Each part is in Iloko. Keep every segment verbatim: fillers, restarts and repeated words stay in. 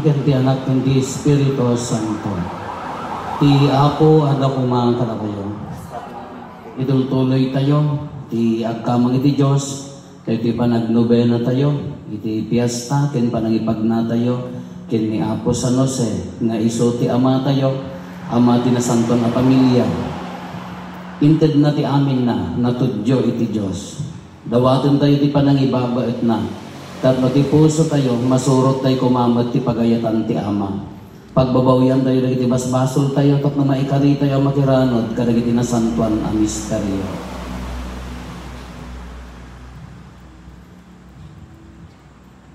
ken ti Anak, ken ti Espiritu Santo. Ti Apo adda koma kadakayo. Itultuloytayo ti agkamang iti Dios, dagiti panagnobenatayo iti fiesta ken panangipagnatayo ken ni Apo San Jose nga isu ti amatayo, ama ti nasantuan a pamilia. Intedna ti aminna, natudyo iti Dios. Dawatentayo ti panangibabaetna, tapno ti pusotayo, masurottayo koma met ti pagayatan ti Ama. Pagbabawiantayo dagiti basbasoltayo tapno maikaritayo a makiranud kadagiti nasantuan a misterio.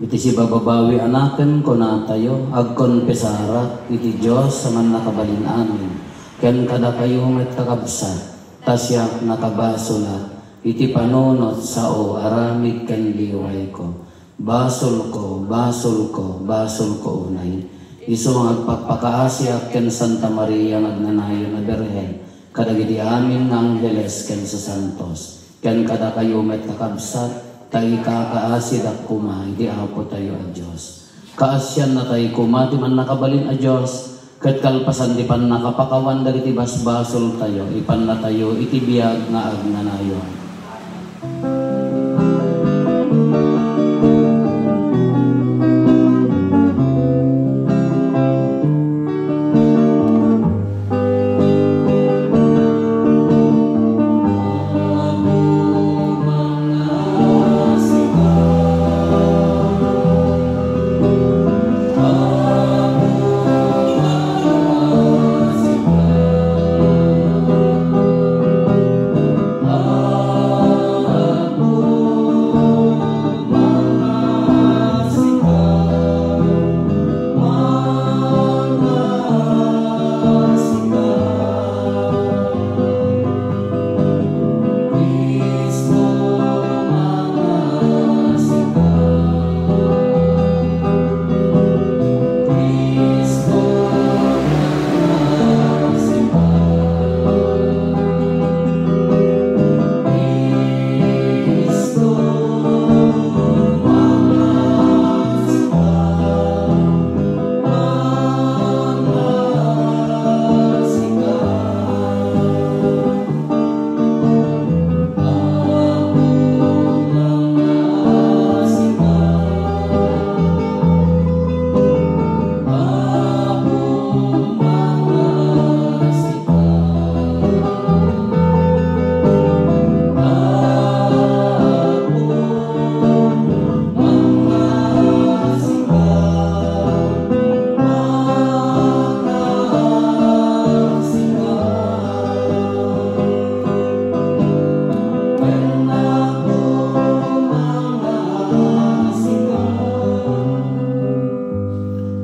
Iti sibababawi a nakem, kunatayo, agkonfesarak iti Dios a mannakabalin amin, ken kadakayo met, kakabsat, ta siak nakabasolak iti panunot, sao, aramid ken liwayko. Basolko, basolko, basolko unay. Isu nga agpakpakaasiak ken Santa Maria nga agnanayon a Birhen, kadagiti amin nga angheles ken sasantos, ken kadakayo met, kakabsat, ta ikakaasidak koma iti Apotayo a Dios. Kaasiannatayo koma ti mannakabalin a Dios, ket kalpasan ti pannakapakawan dagiti basbasoltayo, ipannatayo iti biag nga agnanayon.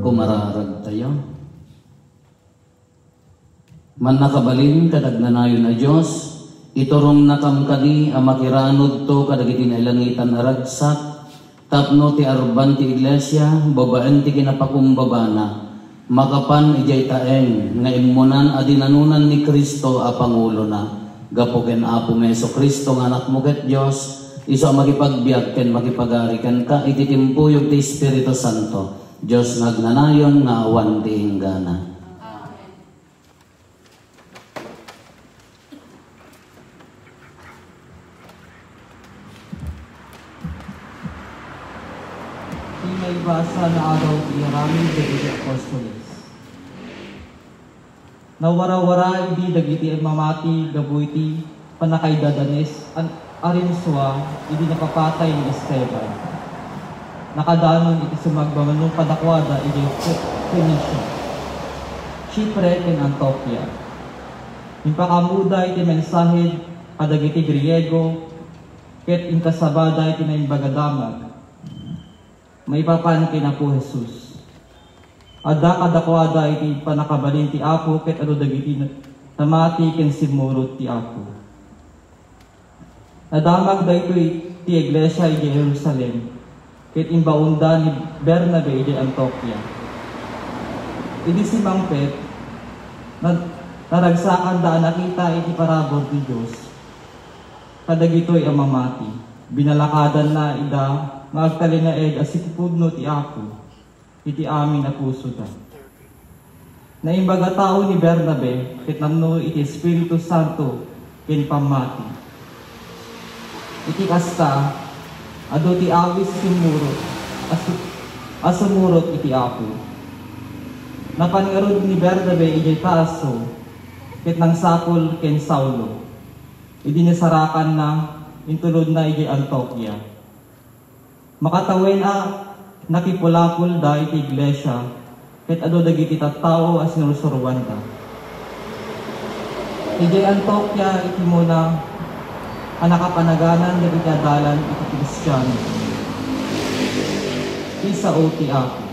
Kumararagtayo. Mannakabalin ket agnanayon a Dios, iturongnakam kadi a makiranudto kadagiti nailangitan a ragsak tapno ti arban ti Iglesia babaen ti kinapakumbabana makapan idiay taeng nga immunan a dinanunan ni Cristo a pangulona. Gapu ken Apomi Jesu-Cristo nga Anakmo ket Dios, isu a makipagbiag ken makipagari kenka iti timpuyog ti Espiritu Santo, Dios nga agnanayon nga awan ti inggana. Ti naibasa nga aldaw ti aramid dagiti apostoles. Nawarawara idi dagiti mamati gapu iti pannakaidadanes a rimsua idi napapatay ni Esteban. Nakadanon iti sumagmamano kadakuada idiay Fe-, Fenicia, Chipre, ken Antioquia. Impakaammoda iti mensahe kadagiti Griego ket inkasabada iti Naimbag a Damag maipapan ken Apo Jesus. Adda kadakuada iti pannakabalin ti Apo ket adu dagiti na-, namati ken simmurot ti Apo. Nadamag daytoy ti iglesia idiay Jerusalem ket imbaonda ni Bernabe idiay Antioquia. Idi simmangpet, na-, naragsakanda a nakita iti parabur ti Dios kadagitoy a mamati. Binalakadanna ida nga agtalinaed a sipupudno ti Apo. iti amin a pusoda. Naimbag a tao ni Bernabe ket napno iti Espiritu Santo ken pammati. Iti kasta, adu ti awis a simmurot, a su-, a sumurot iti Apo. Napan ngarud ni Bernabe idiay Tarso ket nangsapul ken Saulo. Idi nasarakanna, intulodna idiay Antiokia. Makatawen a nakipulapolda iti iglesia, ket adu dagiti tattao a sinursuroanda. Idiay Antiokia iti muna a nakapanaganan dagiti adalan iti Kristiano. Ti sao ti Apo.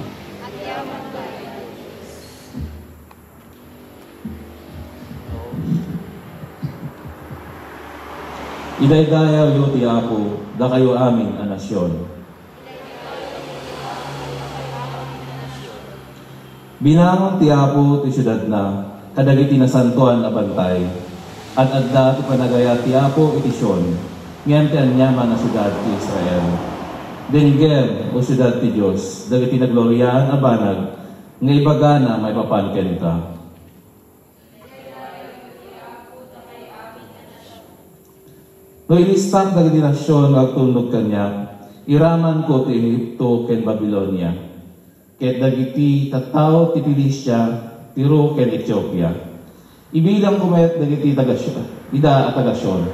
Idaydayawyo ti Apo, dakayo amin a nasion. Binangon ti Apo ti siudadna kadagiti nasantoan a bantay. Ad-adda ti panagayat ti Apo iti Sion, ngem ti aniaman a siudad ti Israel. Denggem, O siudad ti Dios, dagiti nagloriaan a banag nga ibagana maipapan kenka. No ilistak dagiti nasion nga agtulnog kaniak, iramanko ti Egipto ken Babilonia, ket dagiti tattao ti Fenicia, Tiro ken Etiopia. Ibilangko met dagiti taga Sio-, ida a taga Sion,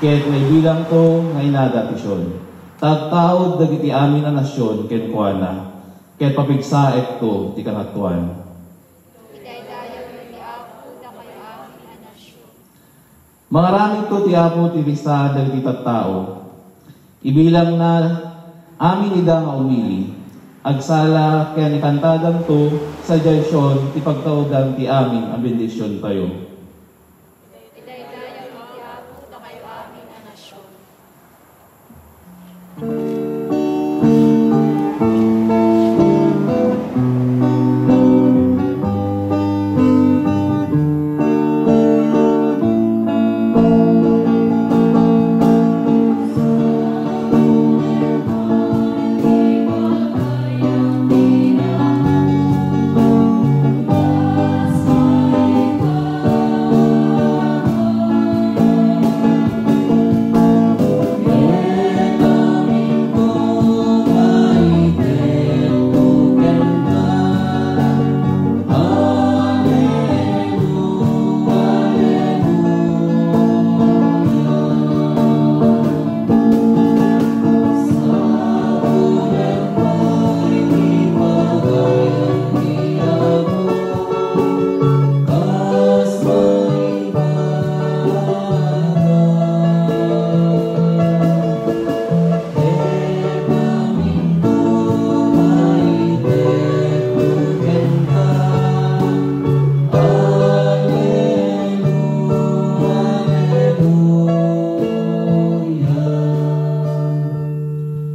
ket maibilangto nga inada ti Sion. Tattaod dagiti amin a nasion kenkuana, ket papigsaekto ti Kangatoan. Idaydayawyo ti Apo, dakayo amin a nasion. Mangaramidto ti Apo ti pistahan dagiti tattao. Ibilangna amin ida nga umili, agsala ken ikantadanto sadiay Sion ti pagtaudan ti amin a bendisiontayo. Idaydayawyo ti Apo, dakayo amin a nasion.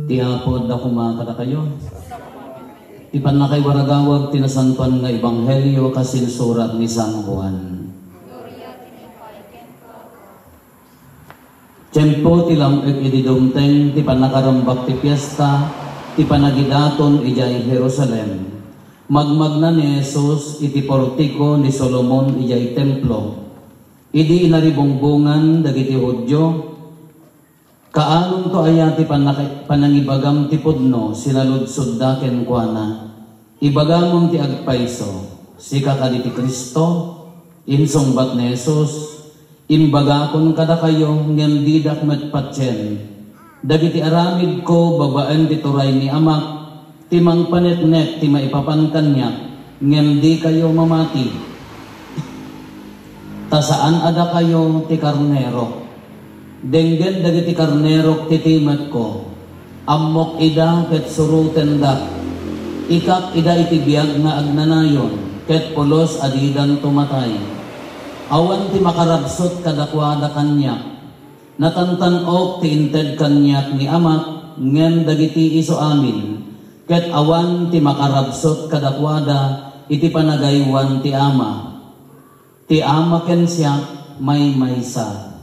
Ti Apo adda koma kadakayo. Ti pannakaiwaragawag ti nasantoan nga ebanghelio kas insurat ni San Juan. Tiempo ti lam-ek idi dumteng ti pannakarembak ti fiesta ti panagidaton idiay Jerusalem. Magmagna ni Jesus iti portiko ni Solomon idiay Templo. Idi inaribungbongan dagiti Judio, "Kaanonto aya ti pannaka-, panangibagam ti pudno?" sinaludsodda kenkuana. "Ibagamon ti agpayso. Sika kadi ti Cristo?" Insungbat ni Jesus, "Imbagakon kadakayo, ngem didak met patien. Dagiti aramidko babaen ti turay ni Amak ti mangpaneknek ti maipapan kaniak, ngem dikayo mamati. Ta saan a dakayo ti karnerok. Denggen dagiti karnerok ti timetko. Ammok ida ket surotendak. Ikak ida iti biag nga agnanayon, ket pulos a didanto matay. Awan ti makarabsut kadakuada kaniak. Natantan-ok ti inted kaniak ni Amak, ngem dagiti isu amin, ket awan ti makarabsut kadakuada iti panagaywan ti Ama. Ti Ama ken siak maymaysa."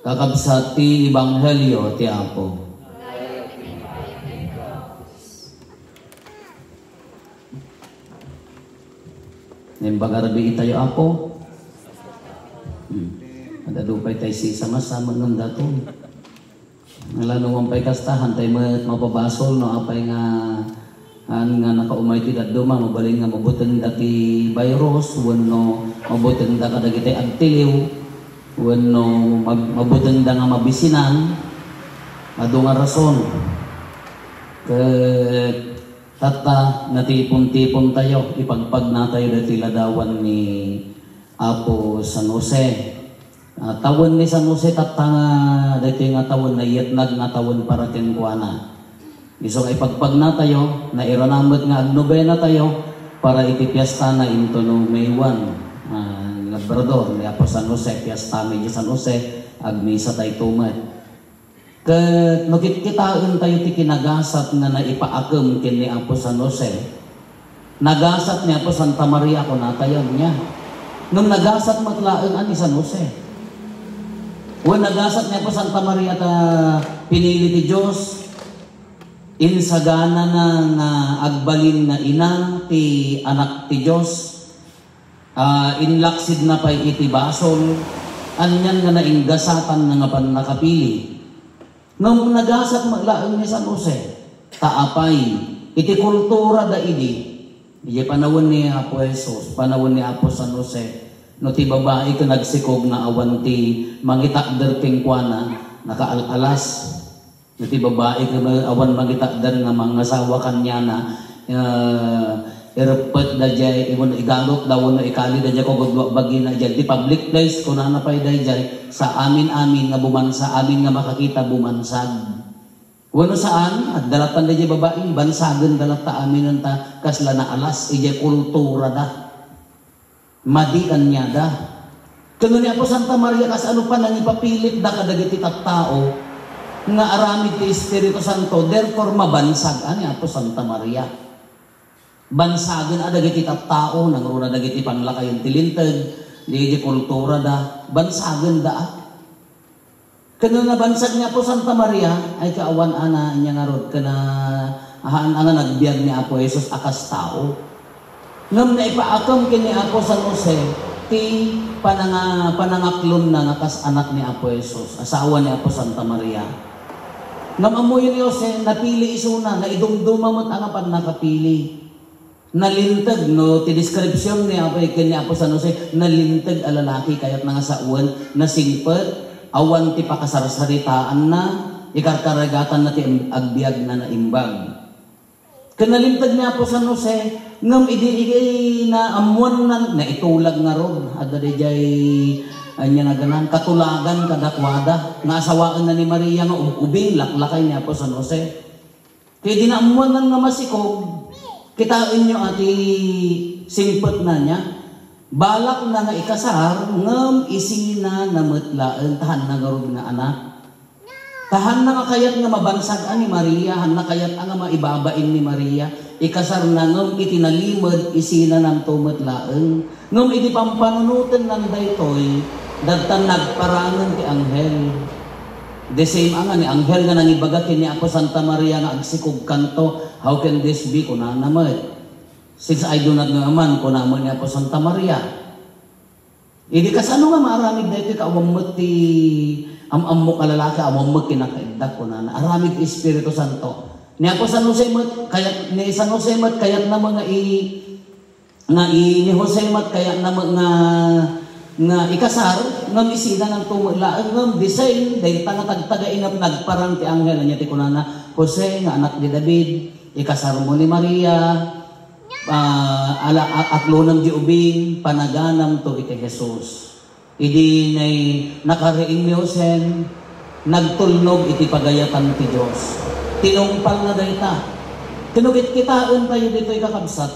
Kakabsat ti Ebanghelio ti Apo. Dayaw ti pagayamko. Naimbag a rabii itayo, Apo. Hmm. Ad-adu pay tay sisama-sama ngem daton. Nalanuan pay kasta, hantay met mapabasol no apay nga, haan nga nakaumay ti dadduma, mabalin nga mabutengda ti virus, wenno mabutengda kadagiti agtiliw, wenno mag-, mabutengda nga mabisinan. Adu nga rason. Ket tatta, natipon-tipontayo, ipagpagnatayo daytoy ladawan ni Apo San Jose. Ah, tawen ni San Jose tatta nga daytoy nga tawen, naiyatnag nga tawen para kenkuana. Isu nga ipagpagnatayo, nairana met nga agnobenatayo para iti piestana intono May one. Ah, Labrador, ni Apo San Jose, piesta mi di San Jose, agmisa tayo met. Ket no kitkitaentayo ti kinagasat nga naipaakem ken ni Apo San Jose, nagasat ni Apo Santa Maria, kunatayo ania. Ngem nagasat met laeng a ni San Jose. Wen nagasat ni Apo Santa Maria ta pinili ti Dios, insaganana nga agbalin nga ina ti Anak ti Dios. Ah, inlaksidna pay iti basol, anian nga nainggasatan nga pannakapili. Ngem nagasat met laeng ni San Jose, ta apay, iti kulturada idi, idiay panawen ni Apo Jesus, panawen ni Apo San Jose, no ti babai ket nagsikog nga awan ti mangitakder kenkuana, nakaal-alas. Iti babai ket awan mangitakder nga mangasawa kaniana, ah, ireppet daydiay, wenno igarot da wenno ikali daydiay kagudua bagina idiay ti public place, kunana pay daydiay, sa amin-amin nga bumansa-, amin nga makakita, bumansag. Wenno saan, adda latta daydiay babai, bansagenda latta aminen ta kasla naalas idiay kulturada. Madi kaniada. Ket no ni Apo Santa Maria, kasano pa nangipapilitda kadagiti tattao nga aramid ti Espiritu Santo, therefore mabansag a ni Apo Santa Maria. Bansagen a dagiti tattao, nangruna dagiti panglakayen ti Linteg, di, di kulturada, bansagenda a. Ken no nabansag ni Apo Santa Maria, ay kaawan a na inya ngarud ken a, ahaan a nga nagbiag ni Apo Jesus a kas tao. Ngem naipaakem ken ni Apo San Jose ti pananga-, panangaklonna nga kas anak ni Apo Jesus, asawa ni Apo Santa Maria. Ngem ammoyo ni Jose, napili isuna, naidumduma met a nga pannakapili. Nalinteg, no, ti description ni Apo, ken ni Apo San Jose, nalinteg a lalaki, kayatna nga sawen, nasingpet, awan ti pakasarsaritaanna, ikarkaragatanna ti agbiagna naimbag. Ken nalinteg ni Apo San Jose, ngem idi, idi naammoanna, naitulag ngarud, adda daydiay, ania nga ganan, katulagan kadakuada, nga asawaenna ni Maria nga ub-, ubing, laklakay ni Apo San Jose. Ket idi naammoanna nga masikog, kitaenyo a ti singpetna ania? Balakna nga ikasar, ngem isina na met laeng, ta haanna ngarud nga anak. Ta haanna nga kayat nga mabansag a ni Maria, haanna kayat a nga maibabain ni Maria. Ikasarna ngem iti nalimed, isinananto met laeng. Ngem idi pampanunotennan daytoy, dadtan nagparangen ti anghel. The same a nga ni anghel nga nangibaga ken ni Apo Santa Maria nga agsikogkanto, "How can this be?" kunana met. "Since I do not know a man," kuna met ni Apo Santa Maria. Idi kasano nga maaramid daytoy, ta awan met ti am-ammok a lalaki, awan met kinakaiddak, kunana. Aramid ti Espiritu Santo. Ni Apo San Jose met, kayat, ni San Jose met, kayatna met nga i-, nga i-, ni Jose met, kayatna met nga, nga ikasar, ngem isinananto met laeng, ngem design, dayta nga tagtagainep, nagparang ti anghel, ania ti kunana, "Jose nga anak ni David, ikasarmo ni Maria, ah, ala-, a-, aklonem di ubing, panaganamto iti Jesus." Idi nay-, nakariing ni Jose, nagtulnog iti pagayatan ti Dios. Tinungpalna dayta. Ket no kitkitaentayo ditoy, kakabsat,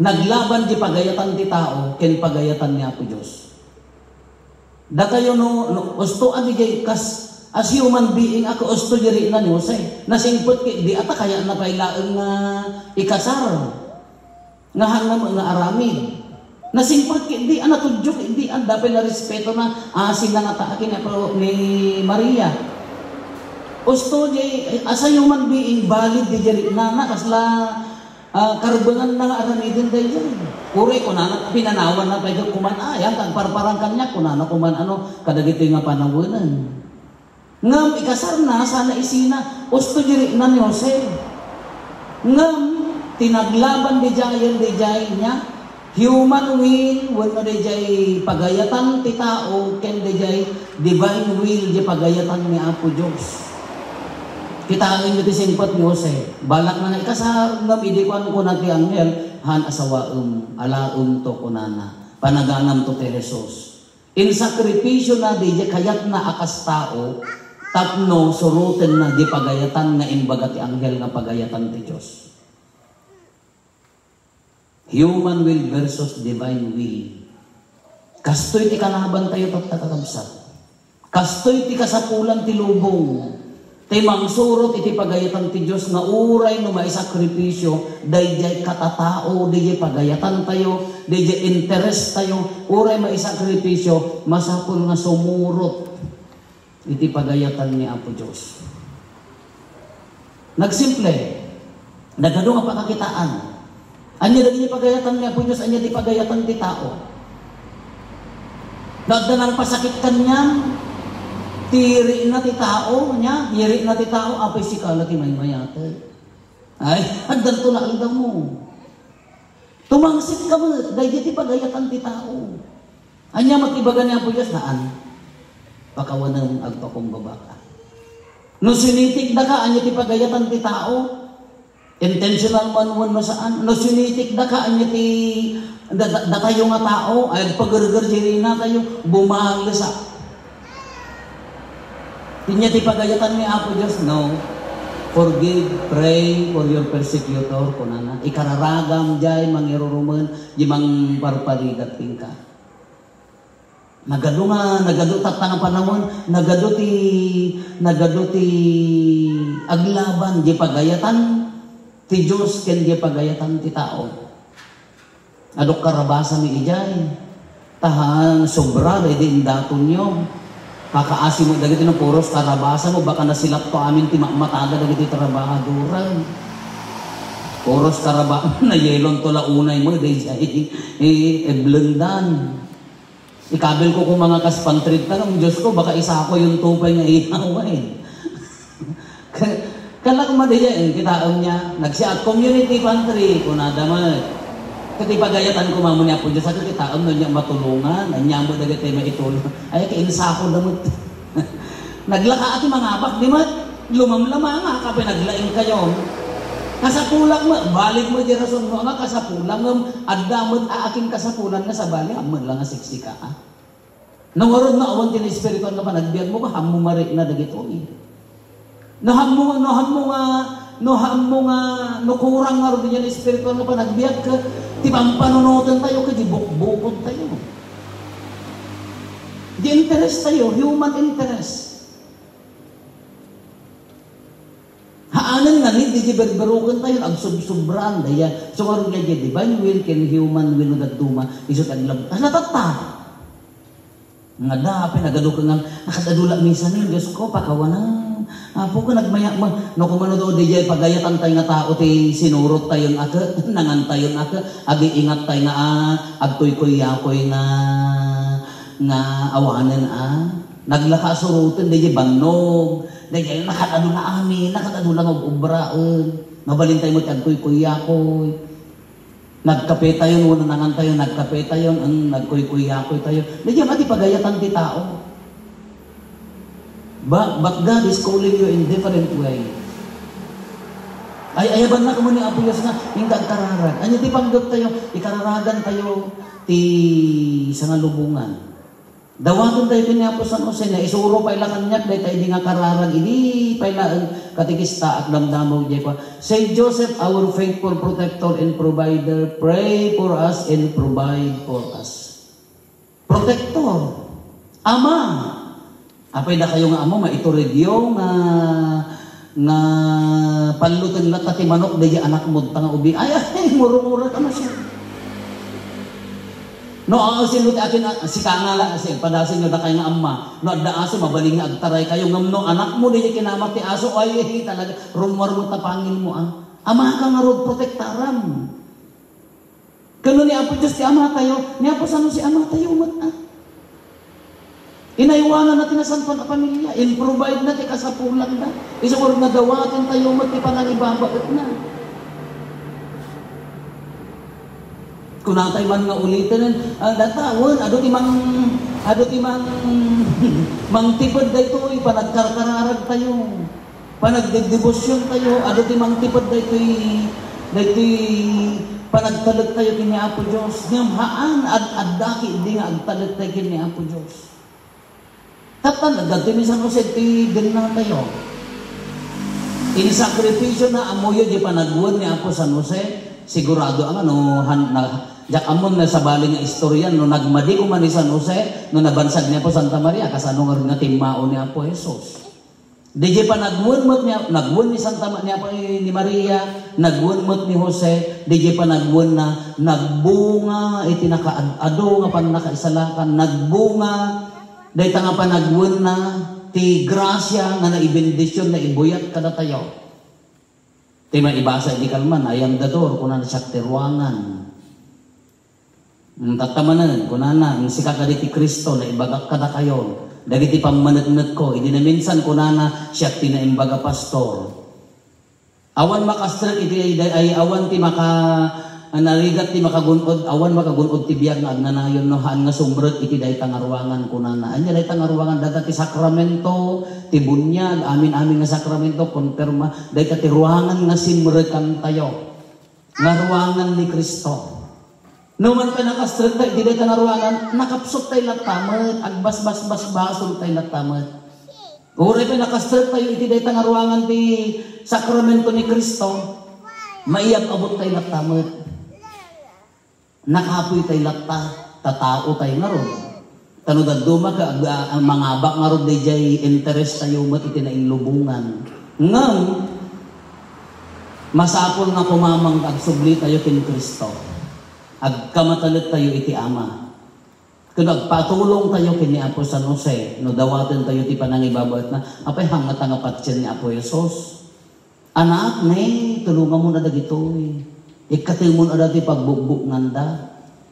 naglaban ti pagayatan ti tao ken pagayatan ni Apo Dios. Datayo no, no, usto a diay kas, as human being a, usto di rikna ni Jose. Nasingpet ketdi a ta kayatna pay laeng nga ikasar. Nga haanna met nga aramid. Nasingpet ketdi a, natudyo ketdi a, adda pay la respetona, asi na nga ta ken ni Apo, ni Maria. Usto diay, as a human being, valid diay riknana, kasla Ah, karbenganna nga aramiden daydiay. Uray kunana, pinanawanna pay kuman, "Ah, yan, agparparang kaniak," kunana kuman, ano, kadagitoy nga panawenen. Ngem ikasarna, sana isina, usto di rikna ni Jose. Ngem, ti naglaban daydiayen daydiay nia, human will, wenno daydiay pagayatan ti tao, ken daydiay divine will, di pagayatan ni Apo Dios. Kitaenyo ti singpet ni Jose. Balakna nga ikasar, ngem idi kuan kuna ti anghel, "Haan, asawaem, alaemto," kunana. "Panaganamto ti Jesus." Insakripisiona daydiay kayatna a kas tao, tapno surotenna di pagayatan nga imbaga ti anghel nga pagayatan ti Dios. Human will versus divine will. Kastoy ti kalabantayo, tatta, kakabsat. Kastoy ti kasapulan ti lubong. Ti mangsurot iti pagayatan ti Dios nga uray no maisakripisio, daydiay katatao, daydiay pagayatantayo, daydiay interestayo, uray maisakripisio, masapul nga sumurot iti pagayatan ni Apo Dios. Nagsimple, nagadu nga pakakitaan. Ania dagiti pagayatan ni Apo Dios, ania ti pagayatan ti tao. No adda nangpasakit kaniam, ti rikna ti tao, nia, ti rikna ti tao, apay sika la ti maymayatay. Ay, addanto la aldaw mo. Tumangsit ka met, daydi ti pagayatan ti tao. Ania met ibaga ni Apo Dios, "Haan. Pakawanem, agpakumbabaka." No sinitik daka, ania ti pagayatan ti tao? Intentional man wenno saan. No sinitik daka, ania ti da-, da-, datayo nga tao, ay agpagerger di rinatayo, bumalesak. Ania ti pagayatan ni Apo Dios, no? "Forgive, pray for your persecutor," kunana. Ikararagam jay mangirurumen, di mangparparigat kenka. Nagadu nga, nagadu tatta nga panawen, nagadu ti, nagadu ti aglaban, di pagayatan ti Dios ken di pagayatan ti tao. Adok karabasa mi idiay. Tahan, sobra daydi indatonyo. Kakaasi mo dagiti no puros karabasa mo, baka nasilapto amin ti makmatada dagiti trabahadora. Puros karaba-, nayelonto la unay mo, daydiay, eh, eblendan. Ikabil ko kung mga kas pantrit na lang, Diyos ko, baka isako yung tupay nga ihaw, eh. Ka-, kala ko madiya, eh, kitaem niya, nagsiat community pantry, kunada man. Kati pagayatan ko, mamo ni Apo Diyos, ako kitaem no niya matulungan, anya mo dagiti maitulong. Ay, kainsako damot. Naglaka ti mangabak, di met? Lumamlama nga, kapay naglaing kayo. Kasapulan mo, balik mo di rason mo, nga kasapulan mo, adda mo, aakin kasapulan nga sabali, amon lang nga siksi ka, ah. No ngarud nga awan ti naespirituan nga panagbiag mo, hammo nga rikna dagitoy. No hammo nga, no hammo nga, no hammo nga, no kurang ngarud ti naespirituan nga panagbiag ka, ti pampanunoten tayo, kadi bukbukod tayo. Di interest tayo, human interest. Haanen nga ni, di, di berberuken tayo, agsubsubraan, daya. So, ngarud nga, di, divine will ken human will nga dadduma, isu ti aglab-, ah, natatta. Nga da, apay nagadu ka nga, nakadadu la minsan ni, Diyos ko, pakawanan. Apo ko, nagmaya mo. No, kumano do, di jay pagayatan tayo nga tao, ti sinurot tayo nga ke, nangan tayo nga ke, agiingat tayo nga, ah, agkuykuyakoy nga, nga awanen, ah. Naglaka suroten, di jay bannog. Di jay, nakadadu la amin, nakadadu la nga ubraen. Mabalin tayo mo ti agkuykuyakoy. Nagkape tayo, no, nanangan tayo, nagkape tayo, ang nagkuykuyakoy tayo. Medyo mati pagayatan ti tao. But, but God is calling you in different way. Ay, ayaban na kamo ni Apo Dios nga, inka agkararag. Anya ti panggep tayo, ikararagan tayo ti sangalubongan. Dawaton tayo ken ni Apo San Jose, naisuro pay la kaniak dayta idi nga kararag, idi pay laeng katekista, agdamdamag diay kua, "Saint Joseph, our faithful protector and provider, pray for us and provide for us." Protector. Ama. Apay dakayo nga ama, maituridyo nga nga palloten latta ti manok daydi anakmo ta nga ubi. Ay, ay, murmura ka masia. No, ah, sino ti akin, ah, sika nga la, si, padasenyo dakay nga amma. No, adda aso, mabalin nga agtaray kayo. Ngem no, anakmo daydi kinamat ti aso, ay, talaga, rummuar mo ta pangil mo, ah. Amaka ngarud, protektaram. Ken no ni Apo Dios ti amatayo, ni Apo San Jose amatayo met, a. Inaywananna ti nasantoan a pamilia, in-provide na ti kasapulanda. Isu ngarud nga dawatentayo met ti panangibabaetna. Kunatay man nga uliten, a, data, wen, adu ti mang-, adu ti mang-, mangtiped daytoy, panagkarkararagtayo. Panagdedebosiontayo, adu ti mangtiped daytoy, daytoy panagtalektayo ken ni Apo Dios. Ngem haan, ad-, adda ketdi nga agtalektayo ken ni Apo Dios. Tatta, nagdadto ni San Jose ti dennatayo. Insakripisio na, ammoyo di panagwen ni Apo San Jose, sigurado ang ano, han-, na, diak ammon nga sabali nga istorya, no nagmadi koma ni San Jose, no nabansag ni Apo Santa Maria, kasano nga nga timmao ni Apo Jesus. Diay panagwen met ni, nagwen ni Santa Ma-, ni Apo, ni Maria, nagwen met ni Jose, diay panagwenna, nagbunga iti nakaad-adu nga pannakaisalakan, nagbunga dayta nga panagwenna ti grasia nga naibendision, naibuyat kadatayo. Ti maibasa idi kalman, "I am the door," kunana, "siak ti ruangan." Mm, tatta manen, kunana, "Sika kadi ti Cristo, naibagak kadakayo, dagiti pammaneknekko." Idi naminsan, kunana, "Siak ti naimbag a pastor." Awan makastrek iti, ay, awan ti maka-, narigat ti makagun-od, awan makagun-od ti biag nga agnanayon no haan nga sumrek iti dayta nga ruangan, kunana. Ania dayta nga ruangan? Dayta ti sakramento, ti buniag, amin-amin nga sakramento, konfirma, dayta ti ruangan nga simrekantayo. Nga ruangan ni Cristo. No man pay nakastrekta iti dayta nga ruangan, nakapsuttay latta met, agbasbasbasbasoltay latta met. Uray pay nakastrektayo iti dayta nga ruangan ti sakramento ni Cristo, maiyab-abuttay latta met. Nakapoytay latta, ta taotay ngarud. Ta no dadduma ka, ag-, a-, mangabak ngarud daydiay interestayo met iti nainlubongan. Ngem, masapul nga kumamang agsublitayo ken Cristo. Agkamataliktayo iti Ama. Ken agpatulongtayo ken ni Apo San Jose, no dawatentayo ti panangibabaetna. Apay, hangngata nga patien ni Apo Jesus. Anak, ne, tulongamon a dagitoy. Ikkatemon a dagiti pagbugbuknganda.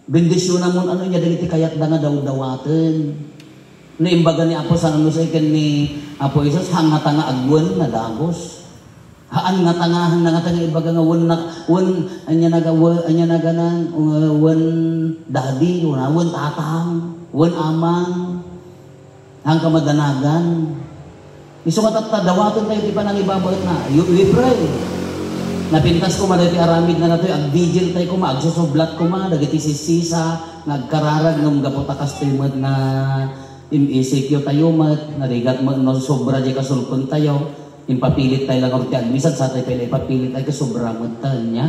Bendisionamon ano nya dagiti kayatda nga dawdawaten. No imbaga ni Apo San Jose ken ni Apo Jesus, hangngata nga agwen nga dagus. Haan ngata nga, haan ngata nga ibaga nga wen na, wen, anya naga, wen, anya naganan, uh, wen daddy, wen, wen tatang, wen amang. Haan ka madanagan. Isu nga tatta, dawatentayo ti panangibabaetna. You, we pray. Napintas koma daytoy aramid nga natoy, agvigiltayo koma, agsusublat koma, dagiti sisisa, nga agkararag, ngem gapu ta kastoy met nga im-ECQ tayo met, narigat met no sobra di kasulpentayo, impapilittayo lang ti agmissan, satay pay la ipapilittayo, kasobra met ta ania.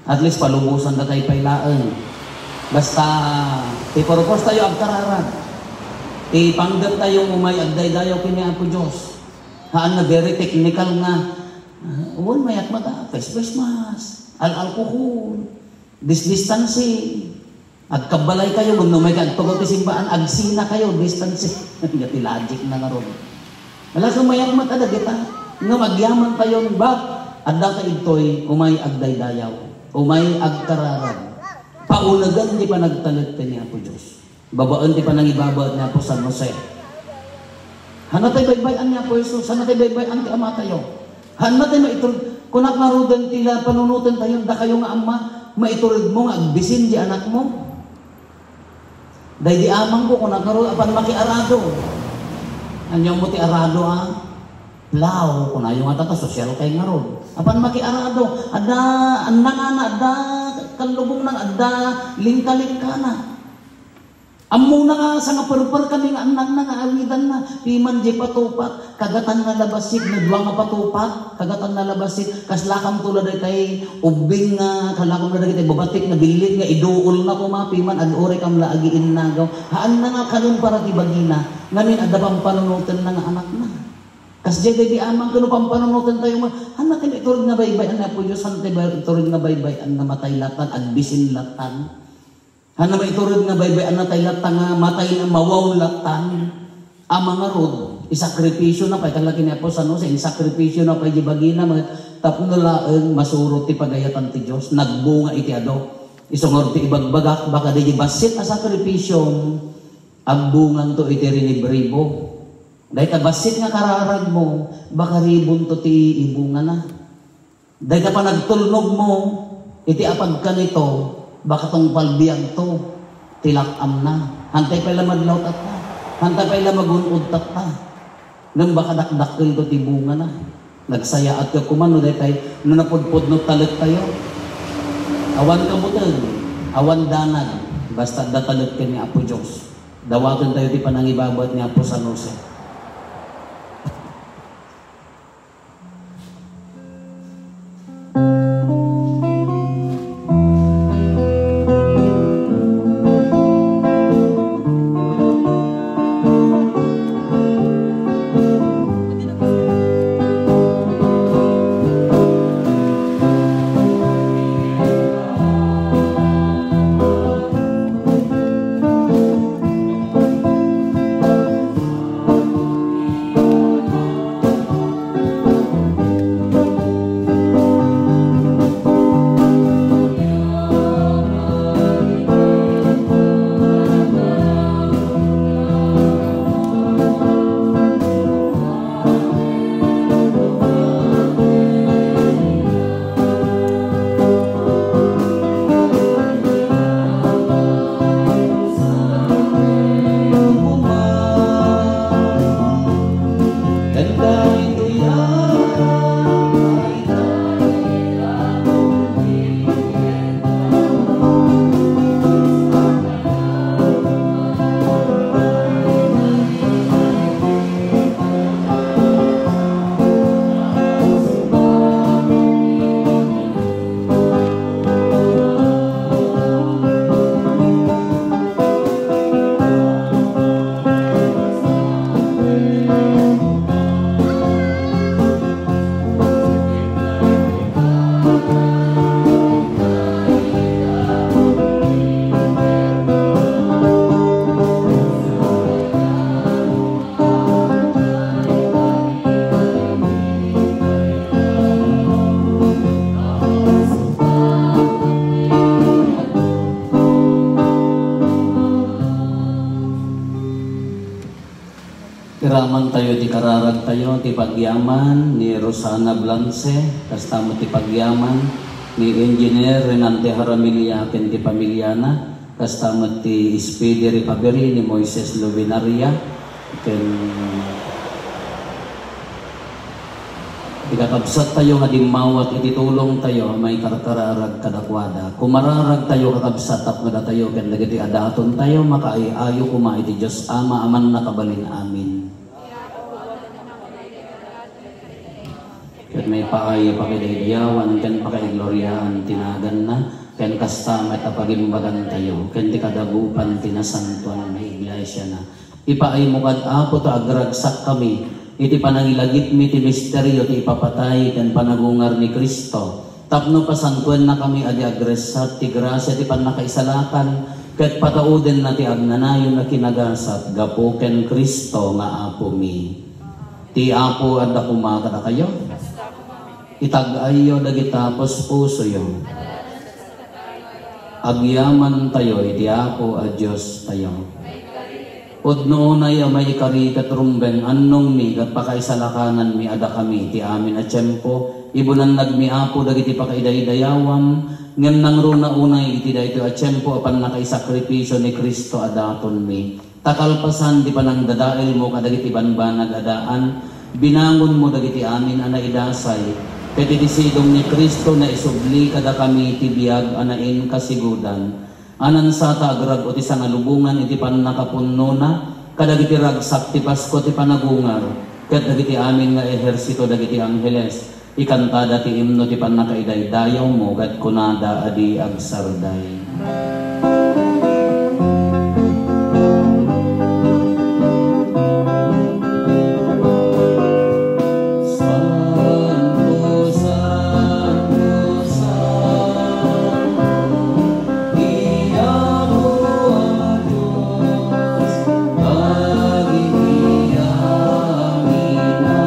At least, palubosandatay pay laeng. Basta, ti purpose tayo agkararag. Ti panggep tayo umay agdaydayaw ken ni Apo Dios. Haan nga very technical nga, ah, wen, mayat met a, face, face mask, al-, alcohol, dis-, distancing. Agkabbalaykayo, wenno umay kayo agtugaw ti simbaan, agsinakayo, distancing. Nga ti logic na ngarud. Ala, kumayat met a dagita. Nga agyamantayon, ba? Adda ta idtoy, umay agdaydayaw. Umay agkararag. Paunegen ti panagtalek ti ni Apo Dios. Babaen ti panangibabaet ni Apo San Jose. Hanna tay baybay-an ni Apo Jesus, hanna tay baybay-an ti Amatayo. Hanna tay maitur-, kunak ngaruden ti la-, panunotentayon, dakayo nga amma, maituredmo nga agbisin di anakmo. Daydi amangko, kunak ngarud, apan makiarado. Ania mo ti arado, a? Lao, kunayo nga tata, sosyal kay ngarud. Apan makiarado, adda, annangana, adda, kallubongna, adda, lingkalikkana. Ammona nga sangaperperkami nga annangna nga awidanna, piman di patupat, kagatanna la bassit, no dua nga patupat, kagatanna la bassit, kaslakamto la daytay ubbing nga, kalakom la dagitay babatik nga billit nga iduolna koma, piman ag-, uray kam la agiinnagaw. Haanna nga kanon para ti bagina, ngamin adda pampanunotenna nga anakna. Kasdiay daydi amang ken no pampanunotentayo met, haanna ti maitured nga baybay-an ni Apo Dios, haanna ti bay-, itured nga baybay-an nga matay latan, agbisin latan. Haanna maitured nga baybay-an natay latta nga matay na mawaw latan. Ama ngarud, isakripisio na pay, kallaki ni Apo San Jose, isakripisio na pay di bagina met, Tapno laeng masurot ti pagayatan ti Dios, nagbunga iti adu. Isu ngarud ti ibagbagak, baka daydi bassit a sakripisiom, agbunganto iti rinibribo. Dayta bassit nga kararagmo, baka ribonto ti ibungana. Dayta panagtulnogmo iti apagkanito, baka tungpal biagto ti lak-amna. Hantay pay la madlaw tatta. Hantay pay la magun-od tatta. Ngem baka dakdakkelto ti bungana. Nagsayaat ka koma no daytay, no napudpudno talektayo. Awan kabuteng, awan danag, basta adda talek ken ni Apo Dios. Dawatentayo ti panangibabaet ni Apo San Jose. Iramantayo ti kararagtayo, ti pagyaman ni Rosana Blance, kasta met ti pagyaman ni Engineer Renante Haramilia ken ti pamiliana, kasta met ti speedy recovery ni Moises Lubinaria, ken ti kakabsattayo nga dimmawat iti tulongtayo a maikarkararag kadakuada. Kumararagtayo, kakabsat, tapno datayo ken dagiti adatontayo makaay-ayo koma iti Dios Ama a Mannakabalin-amin. Ket maipaay a pakidaydayawan ken pakaigloriaan ti naganna, ken kasta met a pagimbagantayo ken ti kadagupan ti nasantoan nga iglesiana. Ipaaymo kad, Apo, ta agragsakkami iti panangilagipmi ti misterio ti ipapatay ken panagungar ni Cristo, tapno pasantoennakami a di agressat ti grasia ti pannakaisalakan, ket pataudenna ti agnanayon a kinagasat gapu ken Cristo nga Apomi. Ti Apo adda koma kadakayo. Itag-ayyo dagita puspusoyo. Agyamantayo iti Apo a Diostayo. Pudno unay a maikari ket rumbeng, annongmi ket pakaisalakananmi a dakami iti amin a tiempo, ibunannagmi, Apo, dagiti pakaidaydayawam, ngem nangruna unay iti daytoy a tiempo a pannakaisakripisio ni Cristo a datonmi. Ta kalpasan ti panangdadaelmo kadagiti bambanag a daan, binangonmo dagiti amin a naidasay, ket iti sidong ni Cristo naisubli kadakami ti biag a nainkasigudan. Anan sa ta agrag-o ti sangalubongan iti pannakapunnona, kadagiti ragsak ti Pasko ti panagungar, ket dagiti amin nga ehersito dagiti angheles, ikantada ti imno ti pannakaidaydayawmo ket kunada a di agsarday. Santo, santo, santo, ti Apo a Dios, dagiti amin a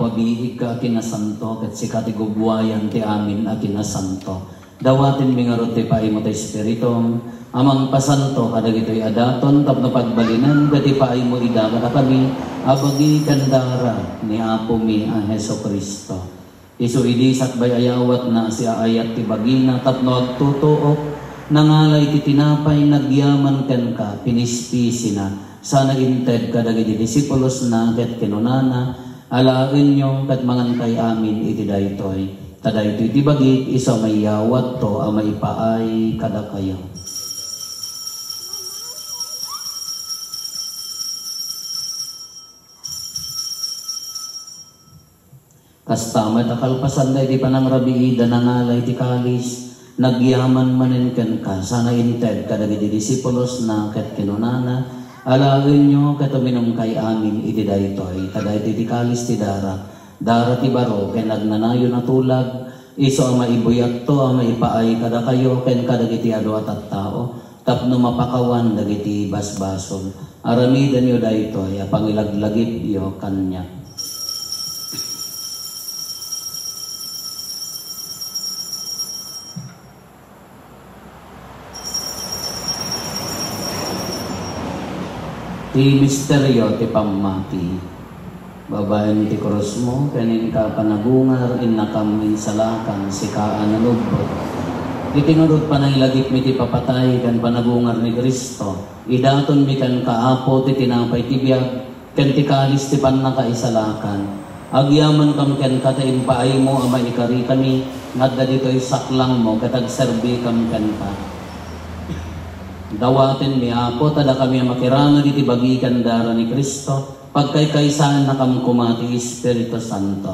Mabiigka a kinasanto, ket sika ti gubbuayan ti amin a kinasanto. Dawatenmi ngarud ti paaymo ti Espiritum a mangpasanto kadagitoy a daton tapno pagbalinen ket ipaaymo ida kadakami a bagi ken dara ni Apomi a Jesu-Cristo. Isu idi sakbay a yawatna, siaayat ti bagina tapno agtutuok, nangala iti tinapay, nagyaman kenka, pinispisina, sana inted kadagiti disipulosna ket kinunana, "Alaenyo ket mangankay amin iti daytoy, ta daytoy ti bagik isu a maiyawatto a maipaay kadakayo." Kasta met a kalpasan daydi panangrabiida, nangala iti kalis, nagyaman manen kenka, sana inted kadagiti disipulosna ket kinunana, "Alaenyo ket uminumkay amin iti daytoy, ta daytoy ti kalis ti dara, dara ti baro ken agnanayon a tulag, isu a maibuyatto a maipaay kadakayo ken kadagiti adu a tattao, tapno mapakawan dagiti basbasol. Aramidenyo daytoy a pangilaglagipyo kaniak." Ti misterio ti pammati. Babaen ti krusmo ken inka panagungar, innakam insalakan, sika a nanubbot. Iti ngarud panangilagipmi ti papatay ken panagungar ni Cristo, idatonmi kenka, Apo, ti tinapay ti biag ken ti kalis ti pannakaisalakan. Agyamankam kenka ta impaaymo a maikarikami nga adda ditoy saklangmo ket agserbikam kenka. Dawatenmi, Apo, ta dakami a makiranod iti bagi ken dara ni Cristo, pagkaykaysaennakam koma ti Espiritu Santo.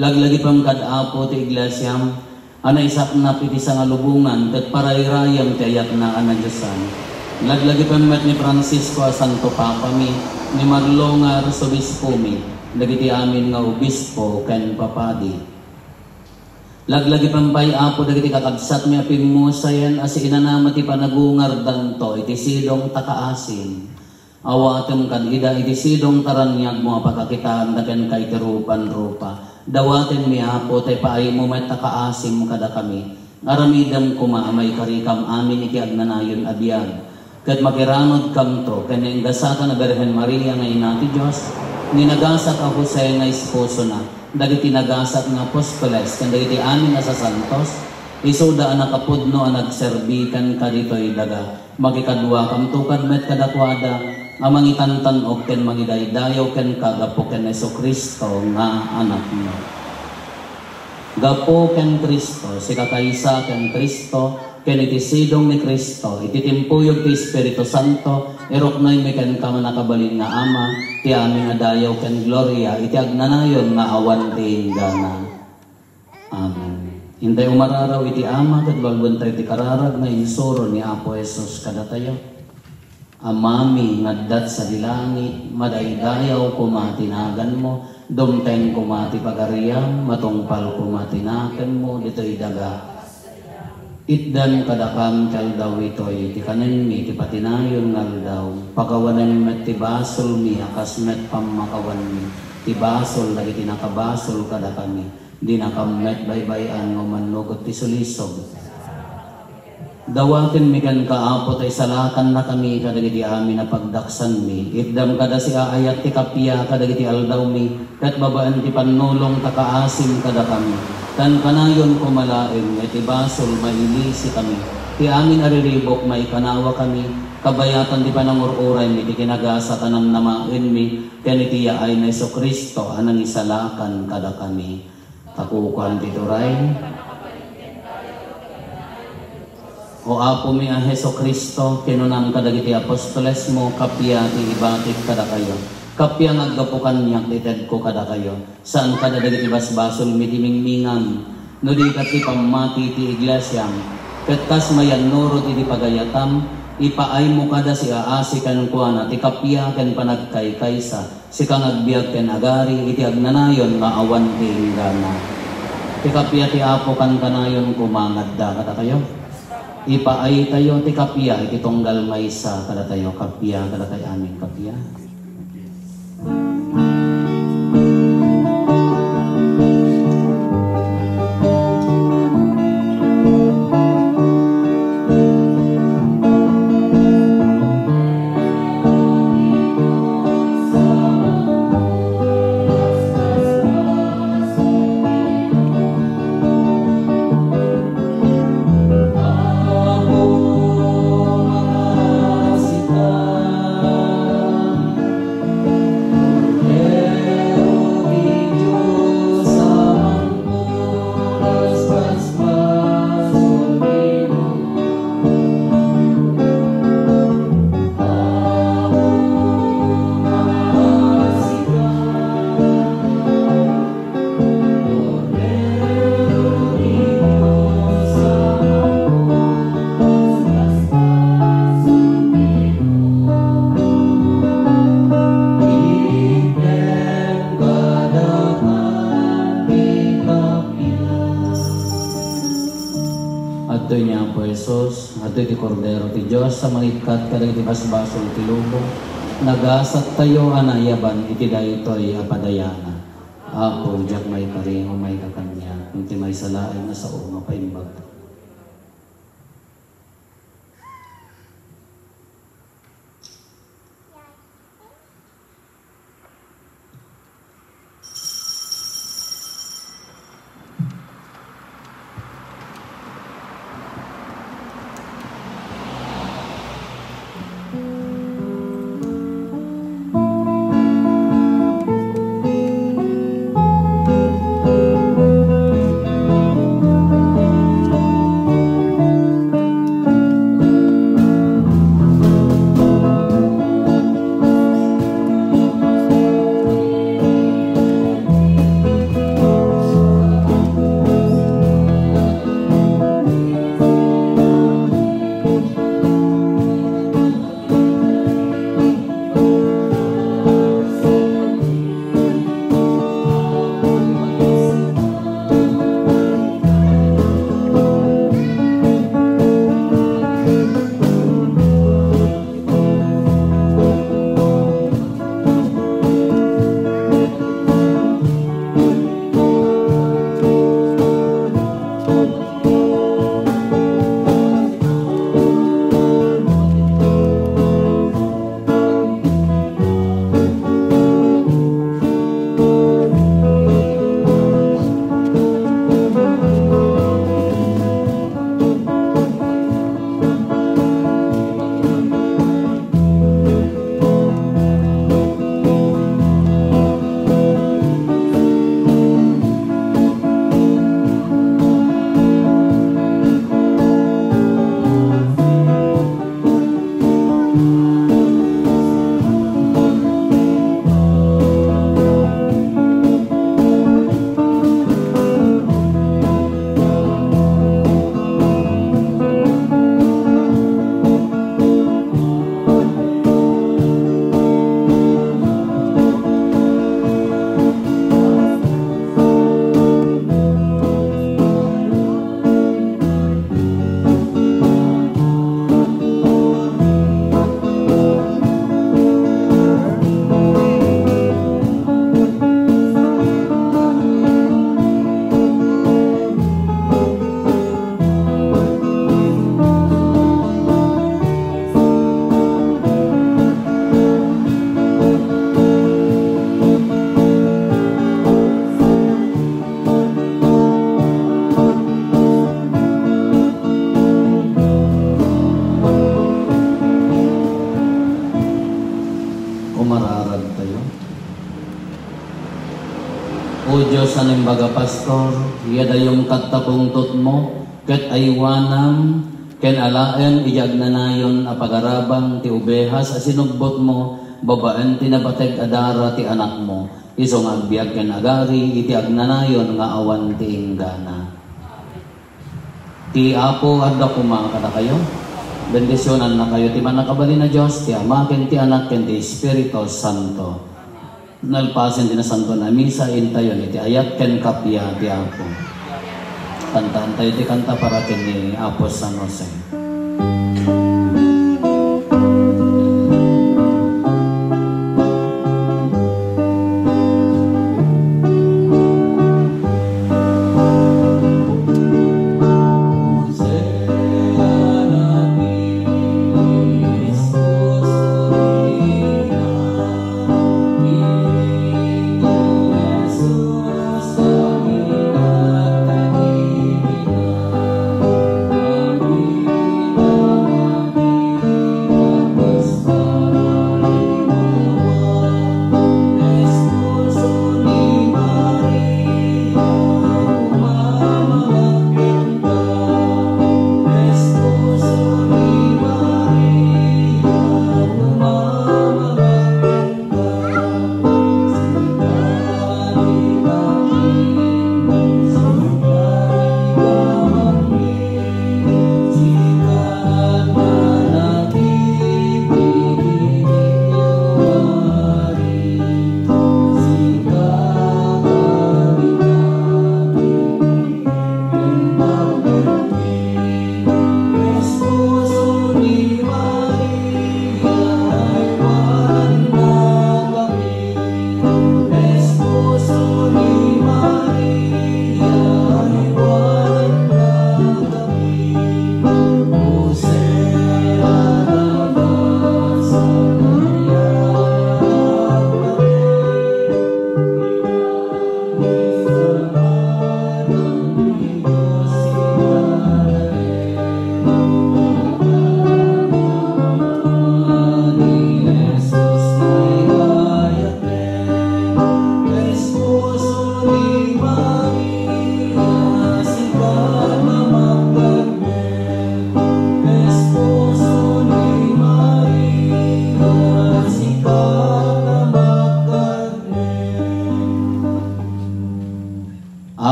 Laglagipem kad Apo ti iglesiam a naisaknap iti sangalubongan ket parayrayam ti ayatna a nadiosan. Laglagipem met ni Francisco a Santo Papami, ni Marlo nga Arsobispomi, dagiti amin nga obispo ken papadi. Laglagipem pay, Apo, dagiti kakabsatmi a pimmusayen a siinanama ti panagungardanto iti sidong ta kaasim. Awatem kad ida iti sidong ta raniagmo a pakakitaanda kenka iti rupan-rupa. Dawatenmi, Apo, ta ipaaymo met a kaasim kadakami. Aramidem koma a maikarikam amin iti agnanayon a biag. Ket makiranodkamto ken ni Ingasatan a Birhen Maria nga Ina ti Dios, ni nagasat a Jose nga esposona, dagiti nagasat nga apostoles, ken dagiti amin a sasantos, isuda a nakapudno a nagserbi kenka ditoy daga. Makikaduakamto kad met kadakuada a mangitantan-ok ken mangidaydayaw kenka gapu ken Jesu-Cristo nga Anakmo. Gapu ken Cristo, sikakaysa ken Cristo, ken iti sidong ni Cristo, iti timpuyog ti Espiritu Santo, iruknoymi kenka, mannakabalin nga Ama, ti amin a dayaw ken gloria iti agnanayon nga awan ti inggana. Amen. Intay umararaw iti Ama ket balbentayo ti kararag nga insuro ni Apo Jesus kadatayo. Amami nga adda sadi langit, madaydayaw koma ti naganmo, dumteng koma ti pagariam, matungpal koma ti nakemmo ditoy daga. Itdem kadakam ti aldaw itoy ti kanenmi ti patinayon nga aldaw. Pakawanem met ti basolmi a kas met pammakawanmi ti basol dagiti nakabasol kadakami. Dinakam met baybay-an nga umannugot ti sulisog. Dawatenmi kenka, Apo, ta isalakannakami kadagiti amin a pagdaksanmi. Itdam kada siaayat ti kappia kadagiti aldawmi, ket babaen ti pannulong ta kaasim kadakami. Tan kanayon koma laeng nga iti basol mailisikami. Ti amin a riribuk maikanawakami, kabayatan ti panangur-uraymi ti kinagasat a namnamaenmi, ken iti yaay ni Jesu-Cristo a nangisalakan kadakami. Kakukuan ti turay. O Apomi a Jesu-Cristo, kinunam kadagiti apostolesmo, kappia ti ibatik kadakayo. Kappia nga aggapu kaniak ti tedko kadakayo. Saan kada dagiti basbasolmi ti mingmingam, no di ket ti pammati ti iglesiam. Ket kas mayannurot iti pagayatam, ipaaymo kada siaasi kenkuana ti kappia ken panagkaykaysa. Sika nga agbiag ken agari iti agnanayon nga awan ti inggana. Ti kappia ti Apo kankanayon koma nga adda kadatayo. Ipaaytayo ti kappia iti tunggal maysa kadatayo. Kappia kadatayo amin, kappia. Iti Kordero ti Dios a mangikkat kadagiti basbasol ti lubong, nagasattayo a naiyaban iti daytoy a padayana. Apo, diak maiparingo, maikakaniak, ngem ti maysa laeng a sao nga paimbag. Umararag tayo. O Dios a naimbag a pastor, yadayom kadta pungtotmo, ket aywanam ken alaem idiay agnanayon a pagaraban ti obehas a sinubbotmo babaen ti nabateg a dara ti Anakmo, isu nga agbiag ken agari iti agnanayon nga awan ti inggana. Ti Apo adda koma kadakayo. Bendisionannakayo ti Mannakabalin a Dios, ti Ama, ken ti Anak, ken ti Espiritu Santo. Nalpasen ti Nasantoan a Misa, intayon iti ayat ken kappia ti Apo. Kantaentayo ti kanta para ken ni Apo San Jose.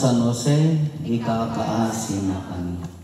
San Jose, ikakaasinakami.